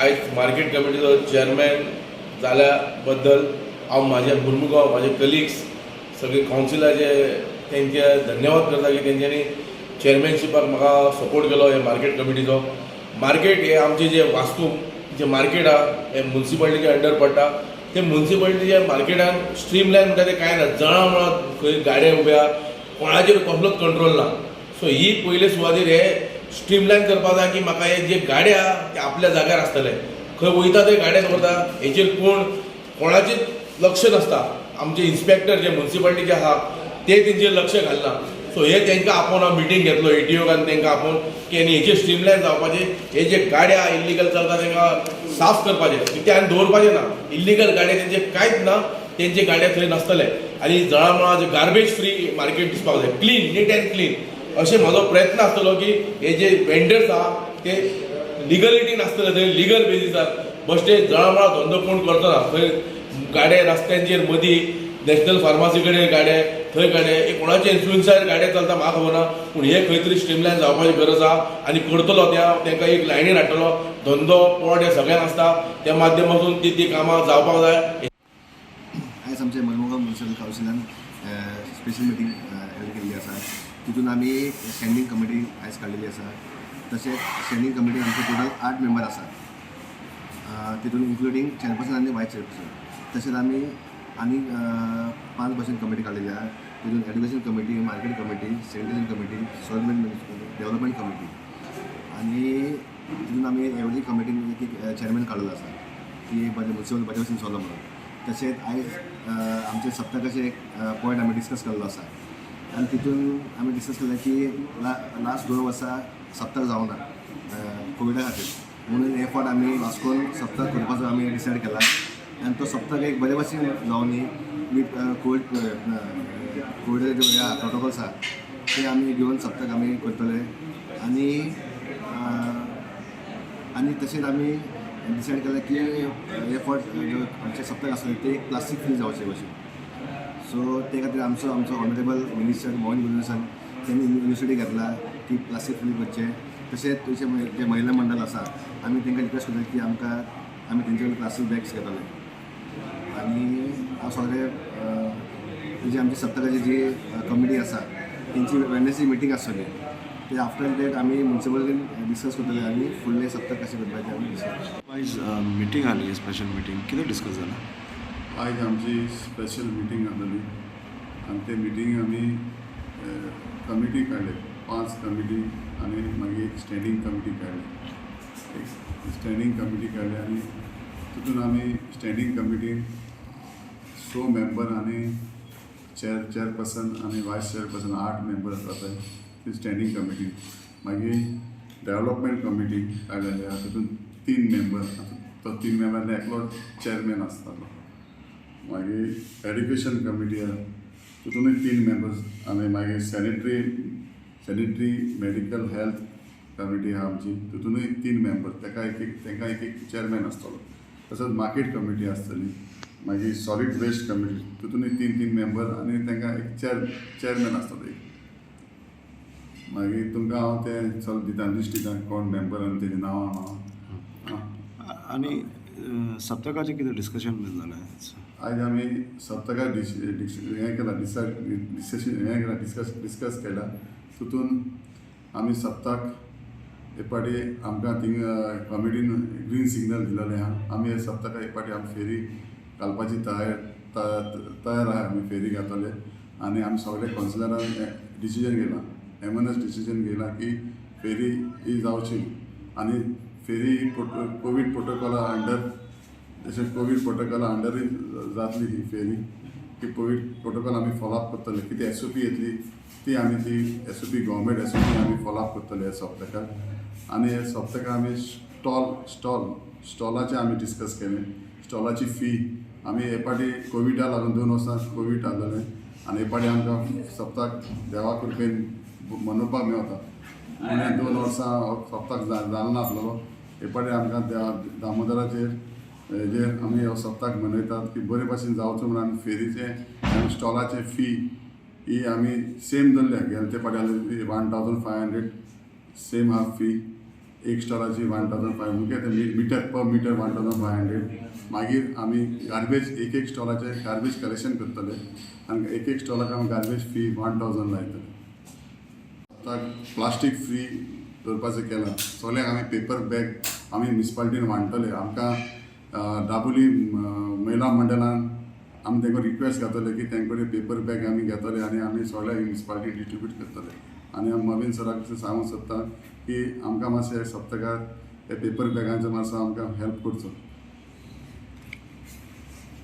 आयज market कमिटीचो chairman जाल्या बद्दल हांव म्हाज्या मुर्मुगांव म्हाजे कलिग्स, सगळे कावन्सिलाचे तेंचे धन्यवाद करता की तेंच्यांनी चेअरमॅनशिपाक म्हाका सपोर्ट केलो. हे मार्केट कमिटीचो मार्केट हे आमचे जे वास्को जे मार्केट आहा, हे मुन्सिपालिटीच्या अंडर पडटा. ते मुन्सिपालिटीच्या मार्केटान स्ट्रीम लायन म्हणटा ते कांय ना. जळा मळा खंय गाडये उब्या, कोणाचेर कसलोच कंट्रोल ना. सो ही पयले सुवातेर हे स्ट्रीम लायन करपाक जाय की म्हाका हे जे गाडये आहा ते आपल्या जाग्यार आसतले. खंय वयता ते गाडये दवरता, हेचेर कोण कोणाचेच लक्ष नासता. आमचे इन्स्पेक्टर जे मुन्सिपालिटीचे आहा ते तेंचेर लक्ष घालना. सो हे तांकां आपोवन हांव मिटींग घेतलो एटीओक आनी तांकां आपोवन की आनी हेचेर स्ट्रीमलायन जावपाचें. हे जे गाड्या इल्लिगल चलता तांकां साफ करपाचें, ते आनी दवरपाचें ना. इल्लिगल गाडये तेंचे कांयच ना, तेंचे गाडये थंय नासतले आनी जळामळा जे गार्बेज फ्री मार्केट दिसपाक जाय, क्लीन, नीट अँड क्लीन. अशें म्हाजो प्रयत्न आसतलो की हे जे वेंडर्स आहा ते लिगलिटी नासतले थंय, लिगल बेजिसार बश्टे जळामळा धंदो कोण करचो ना. थंय गाडे रस्त्यांचेर, मदीं नॅशनल फार्मासी कडेन गाडे, थंय गाडे, हे कोणाच्या इन्फ्लुएन्सार गाडे चलता म्हाका खबर ना, पूण हे खंय तरी स्ट्रीमलायन जावपाची गरज आहा आनी करतलो त्या तांकां एक लायनीन हाडटलो. धंदो पोट हे सगळ्यांक आसता, त्या माध्यमातून ती ती कामां जावपाक जाय. आयज आमचे Mormugao municipal कावन्सिलान special meeting held केल्ली आसा. तितून आमी स्टँडींग कमिटी आयज काडलेली आसा. तशेंच स्टँडींग कमिटीन आमचे टोटल 8 मेंबर आसा, तितून इन्क्लुडींग चेअरपर्सन आनी वायस चेअरपर्सन. तशेंच आमी आनी पांच भशेन कमिटी काडलेली आहा. तितून education committee, market committee, sanitation committee, solid development committee आनी तितून आमी एवरी कमिटीन एक एक चेअरमॅन काडलेलो आसा की बरें म्युनिसिपल बरे भशेन चल्लो म्हणून. तशेंच आयज आमचे सप्तकाचे एक पॉयंट आमी डिस्कस केल्लो आसा आनी तितून आमी डिस्कस केलें की लास्ट 2 वर्सां सप्तक जावना कोविडा खातीर, म्हणून हे फावट आमी वास्कोन सप्तक करपाचो आमी डिसायड केला आनी तो सप्तक एक बरे भशेन जावनी वीथ कोवीड, कोविडाचे जे हे प्रोटोकॉल्स आहा ते आमी घेवन सप्तक आमी करतले. आनी आनी तशेंच आमी डिसायड केलें की हे फावट जो आमचे सप्तक आसतले ते एक प्लास्टीक फ्री जावचे भशेन. सो ते खातीर आमचो आमचो ऑनरेबल मिनिस्टर मोहन गुन्यांव त्यांनी इनिशिएटीव घेतला की प्लास्टीक फ्री करचें. तशेंच तुमचे जे महिला मंडळ आसा, आमी तांकां रिक्वेस्ट करता की आमकां आमी तेंचे कडेन प्लास्टीक बॅग्स घेतले. आनी हांव सगळे जी आमची सप्तकाची जी कमिटी आसा तेंची वेडनेसडे मिटींग आसतली. ते आफ्टर that आमी म्युनिसिपलिटीन डिस्कस करतले आनी फुडले सप्तक कशें करपाचें आमी डिस्कस. आयज मिटींग आसली, स्पेशल मिटींग, कितें डिस्कस जालें? आयज आमची स्पेशल मिटींग आसलेली आनी ते मिटींग आमी कमिटी काडले, पांच कमिटी आनी मागीर एक स्टँडींग कमिटी काडली. एक स्टँडींग कमिटी काडली आनी तितून आमी स्टँडींग कमिटीन 6 मेंबर आनी चेअरपर्सन आनी वायस चेअरपर्सन, 8 मेंबर आसता पळय ती स्टँडींग कमिटी. मागीर डेवलपमेंट कमिटी काडलेली आहा, तितून तीन मेंबर, तो तीन मेंबर एकलो चेअरमॅन आसतालो. मागीर एड्युकेशन कमिटी आहा, तितूनय तीन मेंबर्स आनी मागीर सॅनिटरी मेडिकल हेल्थ कमिटी आहा आमची, तितूनय तीन मेंबर, तेका एक एक तांकां एक एक चेअरमॅन आसतलो. तसोच मार्केट कमिटी आसतली, मागीर सॉलीड वेस्ट कमिटी, तितूनय तीन तीन मेंबर आनी तांकां एक चेअरमॅन आसतलो एक. मागीर तुमकां हांव तें चल दिता, लिस्ट दिता, कोण मेंबर आनी तेजी नांवां आहा. आनी सप्तकाचें कितें डिस्कशन बीन जालें? आयज आमी सप्तकाक डिस डिस हें केलां, डिसायड डिस्कशन हें केलां, डिस्कस केलां. तितून आमी सप्तक एक फावटी आमकां थिंगा कमिटीन ग्रीन सिग्नल दिलेलें आहा. आमी हे सप्तकाक एक फावटी आमी फेरी घालपाची तयार आहा. आमी फेरी घातले आनी आमी सगळे कावन्सिलरान डिसिजन घेयलां, एमएनएस डिसिजन घेयलां की फेरी ही जावची आनी फेरी ही कोवीड प्रोटोकॉला अंडर, जशें कोवीड प्रोटोकॉला अंडरूय जातली ही फेरी, की कोवीड प्रोटोकॉल आमी फॉलोअप करतले. कितें एसओपी येतली ती आमी ती एसओपी, गव्हर्मेंट एसओपी आमी फॉलोअप करतले ह्या सप्तकाक. आनी ह्या सप्तकाक आमी स्टॉलाचें आमी डिस्कस केलें. स्टॉलाची फी आमी हे फावटी कोविडा लागून 2 वर्सां कोवीड आहलेलें आनी हे फावटी आमकां सप्तक देवा कृपेन मनोवपाक मेवता म्हणून 2 वर्सां सप्तक जालो नासलेलो. हे फावटी आमकां देवा दामोदराचेर हेजेर आमी हो सप्तक मनयतात की बरे भाशेन जावचो म्हणून आमी फेरीचें आनी स्टॉलाचें फी ही आमी सेम दवरल्या. गेले ते फावटी आहली 1500, सेम आहा फी. एक स्टॉलाची 1500, मुगे ते meter per meter 1500. मागीर आमी गार्बेज एक एक स्टॉलाचे गार्बेज कलेक्शन करतले आनी एक एक स्टॉलाक आमी गार्बेज फी 1000 लायतले. आतां प्लास्टीक फ्री दवरपाचें केलां. सगळ्यांक आमी पेपर बॅग आमी म्युनिसिपालिटीन वांट्टले. आमकां दाबोली महिला मंडळान आमी तांकां रिक्वेस्ट घातले की तेंचे कडेन पेपर बॅग आमी घेतले आनी आमी सगळ्या म्युनिसिपालिटी डिस्ट्रिब्यूट करतले. आनी हांव मवीन सराक सांगूंक सोदता की आमकां मातशें सप्तकाक हे पेपर बॅगांचो मातसो आमकां हेल्प करचो.